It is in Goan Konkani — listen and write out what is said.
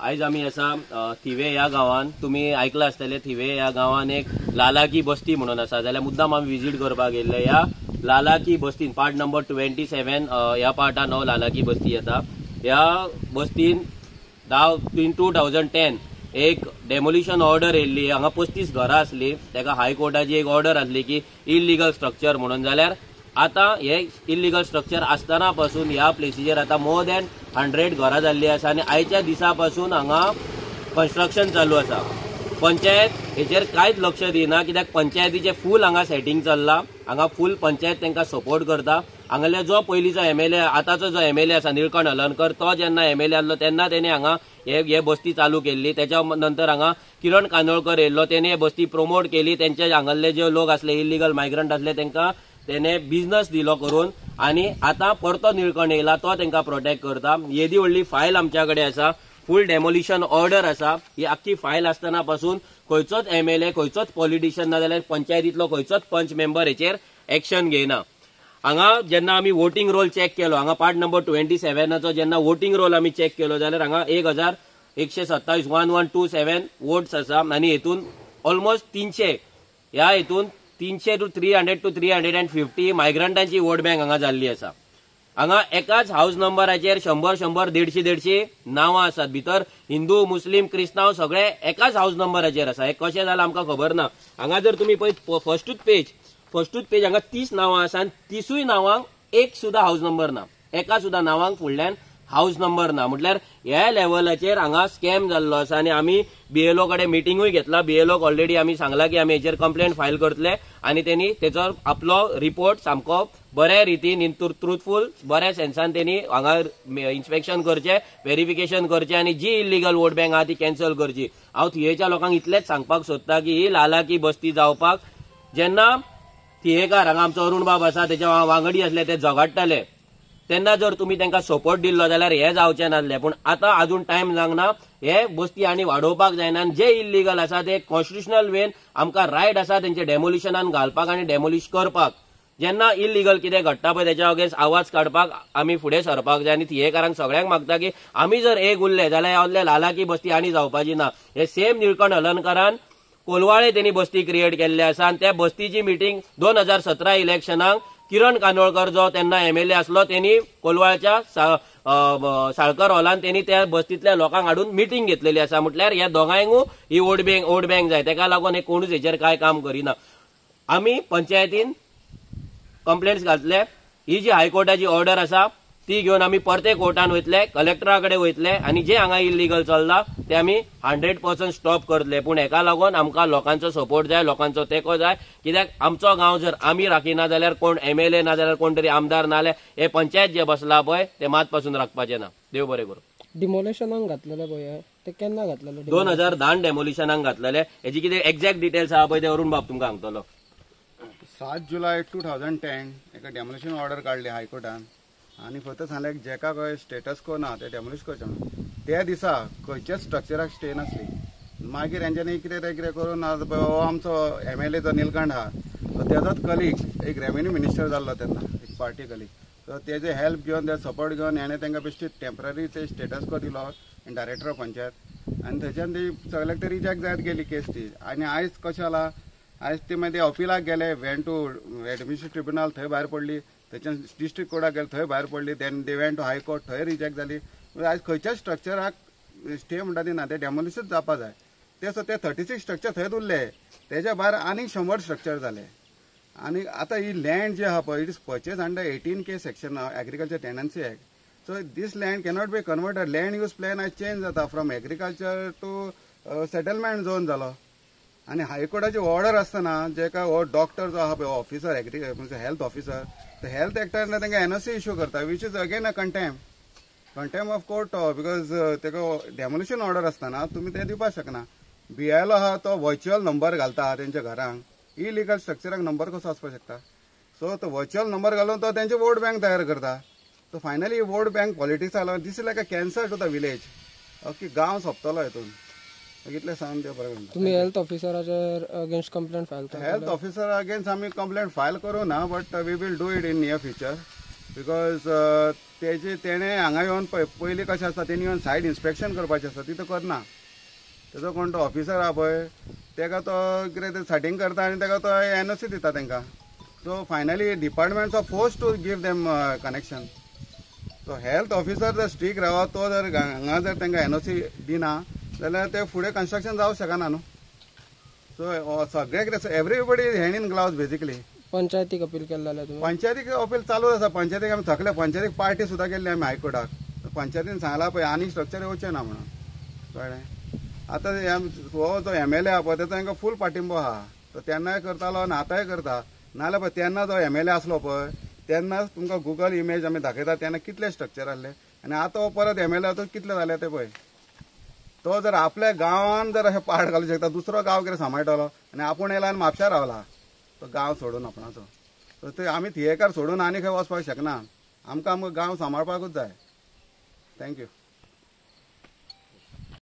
आयज आमी आसा थिवे ह्या गांवान. तुमी आयकला आसतले थिवे ह्या गांवान एक लालाकी बस्ती म्हणून आसा, जाल्यार मुद्दाम आमी विजीट करपाक गेल्ले. ह्या लालाकी बस्तीन पार्ट नंबर 27 ह्या पार्टान हो लालाकी बस्ती येता. ह्या बस्तीन 2010 एक डेमोलिशन ऑर्डर येयल्ली. हांगा 35 घरां आसली, ताका हायकोर्टाची एक ऑर्डर आसली की इलिगल स्ट्रक्चर म्हणून. जाल्यार आतां हे इलिगल स्ट्रक्चर आसतना पासून ह्या प्लेसीचेर आतां मोर दॅन 100 घरां जाल्ली आसा आनी आयच्या दिसा पासून हांगा कन्स्ट्रक्शन चालू आसा. पंचायत हेचेर कांयच लक्ष दिना, कित्याक पंचायतीचें फूल हांगा सेटींग चल्लां. हांगा फूल पंचायत तांकां सपोर्ट करता. हांगाले जो पयलींचो एमएलए, आतांचो जो एमएलए आसा निळकंठ हलनकर, तो जेन्ना एमएलए आसलो तेन्ना तेणे हांगा हे बस्ती चालू केल्ली. तेच्या नंतर हांगा किरण कांदोळकर येयल्लो, तेणे बस्ती प्रमोट केली. तेंचे हांगासले जे लोक आसले इलिगल मायग्रंट आसले तांकां तेणे बिजनस दिलो करून, आनी आतां परतो निळकंठ येयला तो तांकां प्रोटेक्ट करता. येदी व्हडली फायल आमच्या कडेन आसा, फूल डेमोलिशन ऑर्डर आसा. ही आख्खी फायल आसतना पासून खंयचोच एमएलए, खंयचोच पॉलिटिशियन ना जाल्यार पंचायतींतलो खंयचोच पंच मेंबर हेचेर एक्शन घेयना. हांगा जेन्ना आमी वोटींग रोल चॅक केलो, हांगा पार्ट नंबर 27 जेन्ना वोटींग रोल आमी चॅक केलो जाल्यार हांगा 1127 1127 वोट्स आसा आनी हेतून ऑलमोस्ट 300, ह्या हेतून 300 टू 300 टू 350 मायग्रंटांची वोट बँक हांगा जाल्ली आसा. हांगा एकाच हाऊस नंबराचेर 100 100 150 150 नांवां आसात. भितर हिंदू, मुस्लीम, क्रिस्तांव सगळे एकाच हाऊस नंबराचेर आसा. हें कशें जालां आमकां खबर ना. हांगा जर तुमी पळयत फर्स्टूच पेज हांगा 30 नांवां आसा आनी 30 नांवांक एक सुद्दां हाऊस नंबर ना, एका सुद्दां नांवांक फुडल्यान हाऊस नंबर ना. म्हटल्यार ह्या लेवलाचेर हांगा स्कॅम जाल्लो आसा. आनी आमी बीएलओ कडेन मिटिंगूय घेतला. बीएलओक ऑलरेडी आमी सांगला की आमी हेचेर कंप्लेंट फायल करतले आनी तेणी तेचो आपलो रिपोर्ट सामको बऱ्या रितीन ट्रुथफूल बऱ्या सेन्सान तेणी हांगा इन्स्पेक्शन करचें, वेरिफिकेशन करचें आनी जी इलिगल वोट बँक आहा ती कॅन्सल करची. हांव थियेच्या लोकांक इतलेंच सांगपाक सोदता की ही लालाकी बस्ती जावपाक जेन्ना थियेकार हांगा आमचो अरुण बाब आसा, तेच्या वांगडी आसले ते झगडटाले तेन्ना जर तुमी तांकां सपोर्ट दिल्लो जाल्यार हे जावचें नासलें. पूण आतां आजून टायम जावंक ना. हे बस्ती आनी वाडोवपाक जायना आनी जे इलिगल आसा ते कॉन्स्टिट्युशनल वेन आमकां रायट आसा तेंचे डेमोलिशनान घालपाक आनी डेमोलिश करपाक. जेन्ना इलिगल कितें घडटा पळय तेच्या अगेन्स्ट आवाज काडपाक आमी फुडें सरपाक जाय. आनी थियेकारांक सगळ्यांक मागता की आमी जर एक उरले जाल्यार लालाकी बस्ती आनी जावपाची ना. हे सेम निळकंठ हलनकरान कोलवाळे तेणी बस्ती क्रिएट केल्ली आसा आनी त्या बस्तीची मिटींग 2017 इलेक्शनाक किरण कांदोळकर जो तेन्ना एमएलए आसलो तेणी कोलवाळच्या साळकर हॉलान तेणी त्या बस्तींतल्या लोकांक हाडून मिटींग घेतलेली आसा. म्हटल्यार ह्या दोगांयकूय ही वोट बँक जाय. तेका लागून हे कोणूच हेचेर कांय काम करिना. आमी पंचायतीन कंप्लेंट्स घातले. ही जी हायकोर्टाची ऑर्डर आसा ती घेवन आमी परते कोर्टान वयतले, कलेक्टरा कडेन वयतले आनी जे हांगा इलिगल चल्ला ते आमी 100% स्टॉप करतले. पूण हेका लागून आमकां लोकांचो सपोर्ट जाय, लोकांचो तेंको जाय. कित्याक आमचो गांव जर आमी राखिना जाल्यार कोण एमएलए ना जाल्यार कोण तरी आमदार ना जाल्यार हे पंचायत जे बसला पळय ते मात पासून राखपाचें ना. देव बरें करूं. डिमोलिशनाक घातलेलें पळय ते केन्ना घातलेलें? 2010 डेमोलिशनाक घातलेलें. हेजी कितें एक्झॅक्ट डिटेल्स आहा पळय ते अरुण बाब तुमकां सांगतलो. 7 जुलय 2010 एका डेमोलिशन ऑर्डर काडली हायकोर्टान आनी फक्त सांगलें जेका खंय स्टेटस को ना ते डेमोलिश करचें म्हणून. त्या दिसा खंयच्याच स्ट्रक्चराक स्टे नासली. मागीर हेंच्यांनी कितें तें कितें करून हो आमचो एमएलए जो निलकंठ आहा तो तेजोच कलीग एक रेवेन्यू मिनिस्टर जाल्लो तेन्ना, एक पार्टी कलीग, सो तेजे हेल्प घेवन ते सपोर्ट घेवन हेणें तांकां बेश्टी टेम्पररी ते स्टेटस को दिलो डायरेक्टर ऑफ पंचायत आनी थंयच्यान ती सगळ्याक ते रिजेक्ट जायत गेली केस ती. आनी आयज कशें जाला, आयज ते मागीर अपिलाक गेले, वेंट टू एडमिनिस्ट्रेटिव्ह ट्रिब्युनल, थंय भायर पडली, थंयच्यान डिस्ट्रिक्ट कोर्टाक गेले थंय भायर पडली, then they went to high court थंय रिजेक्ट जाली. आयज खंयच्याच स्ट्रक्चराक स्टे म्हणटा ती ना, ते डेमोलिशूच जावपा जाय. ते सो ते 36 स्ट्रक्चर थंयच उरले, तेज्या भायर आनीक 100 स्ट्रक्चर जाले. आनी आतां ही लँड जी आहा पळय, it is purchase under 18K section agriculture tenancy act. So this land cannot be converted. Land use plan आयज चेंज जाता from agriculture to settlement zone जालो. आनी हायकोर्टाची ऑर्डर आसतना जेका हो डॉक्टर जो आहा पळय ऑफिसर एग्रीकल्चर हेल्थ ऑफिसर, तो हेल्थ एक्टान तांकां एनओसी इश्यू करता, which is again a contempt of court, because ताका डेमोलिशन ऑर्डर आसतना तुमी तें दिवपाक शकना. बीएलओ आहा तो वर्च्युअल नंबर घालता तेंच्या घरांक, इलिगल स्ट्रक्चराक नंबर कसो आसपाक शकता? सो तो वर्च्युअल नंबर घालून तो तेंचे वोट बँक तयार करता. So finally vote bank politics आलो. This is like a cancer to the village. Okay, गांव सोंपतलो हितून. इतलें सांगून देव बरें. तुमी हेल्थ ऑफिसराचेर अगेन्स्ट कंप्लेंट फायल करता? हेल्थ ऑफिसर अगेन्स्ट आमी कंप्लेंट फायल करूं ना, but we will do it in near future because तेजे तेणें हांगा येवन पळय पयलीं कशें आसता तेणी येवन सायड इन्स्पेक्शन करपाचें आसता तितूं करना. तेजो कोण तो ऑफिसर आहा पळय तेका तो कितें ते सेटींग करता आनी तेका तो एनओसी दिता तांकां. So finally departments are force to give them connection. So health officer जर स्ट्रीक रावत तो जर हांगा जर तांकां एनओसी दिना जाल्यार ते फुडें कन्स्ट्रक्शन जावंक शकना न्हू. सो सगळें कितें everybody hand in gloves basically. पंचायतीक अपील केलें जाल्यार तुमी? पंचायतीक अपील चालूच आसा. पंचायतीक आमी थकले, पंचायतीक पार्टी सुद्दां केल्ली आमी हायकोर्टाक. पंचायतीन सांगलां पळय आनी स्ट्रक्चर येवचें ना म्हणून, कळ्ळें. आतां हो जो एमएलए आहा पळय तेचो तांकां फूल पाठिंबो आहा. तो तेन्नाय करतालो आनी आतांय करता. नाजाल्यार पळय तेन्ना जो एमएलए आसलो पळय तेन्ना तुमकां गुगल इमेज आमी दाखयता तेन्ना कितले स्ट्रक्चर आसले आनी आतां हो परत एमएलए तो कितले जाले ते पळय. तो जर आपल्या गांवान जर अशें पाड घालूंक शकता दुसरो गांव कितें सांबाळटलो. आनी आपूण येयला आनी म्हापश्या रावला तो गांव सोडून आपणाचो. सो ते आमी थियेकार सोडून आनी खंय वचपाक शकना. आमकां आमकां गांव सांबाळपाकूच जाय. Thank you.